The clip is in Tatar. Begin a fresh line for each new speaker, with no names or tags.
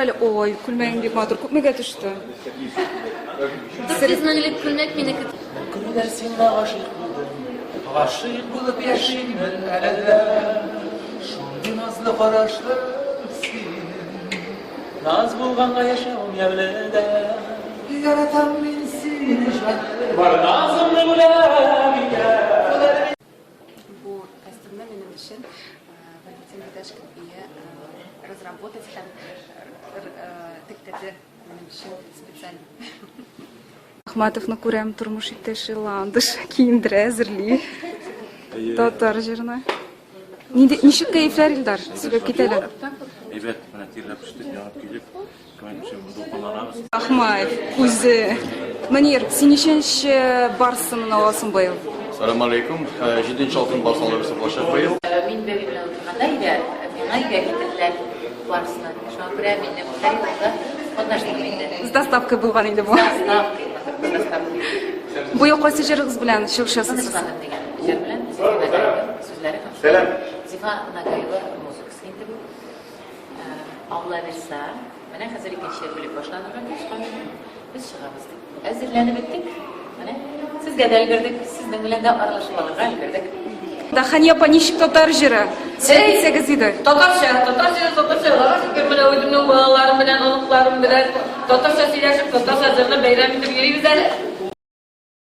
әле. Ой, күлмәгең бик матур. Күпмегә төште?
400 меңлек күлмәк минеке.
Көннәр сиңа гашыйк булдым, Гашыйк булып яшимен әле дә. Шундый назлы карашлы синең, Наз булганга яшәвем ямьле дә. Яратам мин сине, җаным, Бар назымны бүләк итәм.
Бу костюмны минем өчен Валентин Виташкин ие разработать һәм тектерде минем өчен специально.
Ахматовны күрәм, тормыш иптәше Ландыш киендерә, әзерли. Татар җырына. Нинди, ничек кәефләр, Илдар? Сөйләп кит әле.
Әйбәт, менә тирләп пештек, янып килеп. Дулкынланабыз.
Ахмаев үзе. Мөнир, син ничәнче барсын аласың быел?
Салам алейкум. Җиденче алтын барс алырбыз булачак быел.
Мин бәби белән утырганда өйдә, миңа өйгә китерделәр барсны. Шуңа күрә мин һәр елда катнаштым инде.
С доставкой булган инде бу.
С доставкой, с доставкой.
Бу ел кайсы җырыгыз белән чыгыш ясыйсыз?
Тынычландым дигән җыр белән Зифа Нагаева сүзләре һәм Зифа Нагаева музыкасы инде бу. Алла бирса, менә хәзер икенче бүлек башланырга тиеш кайсы. Без чыгабыз дип. Әзерләнеп беттек. Менә сезгә дә өлгердек, сезнең белән дә аралашып алырга өлгердек.
Да, Хания апа, ничек татар җыры? Сөйләп китсәгез иде.
Татарча, татар җыры, татарча. Аллага шөкер, менә үземнең балаларым белән, оныкларым белән татарча сөйләшеп, татарча җырлап бәйрәм итеп йөрибез әле.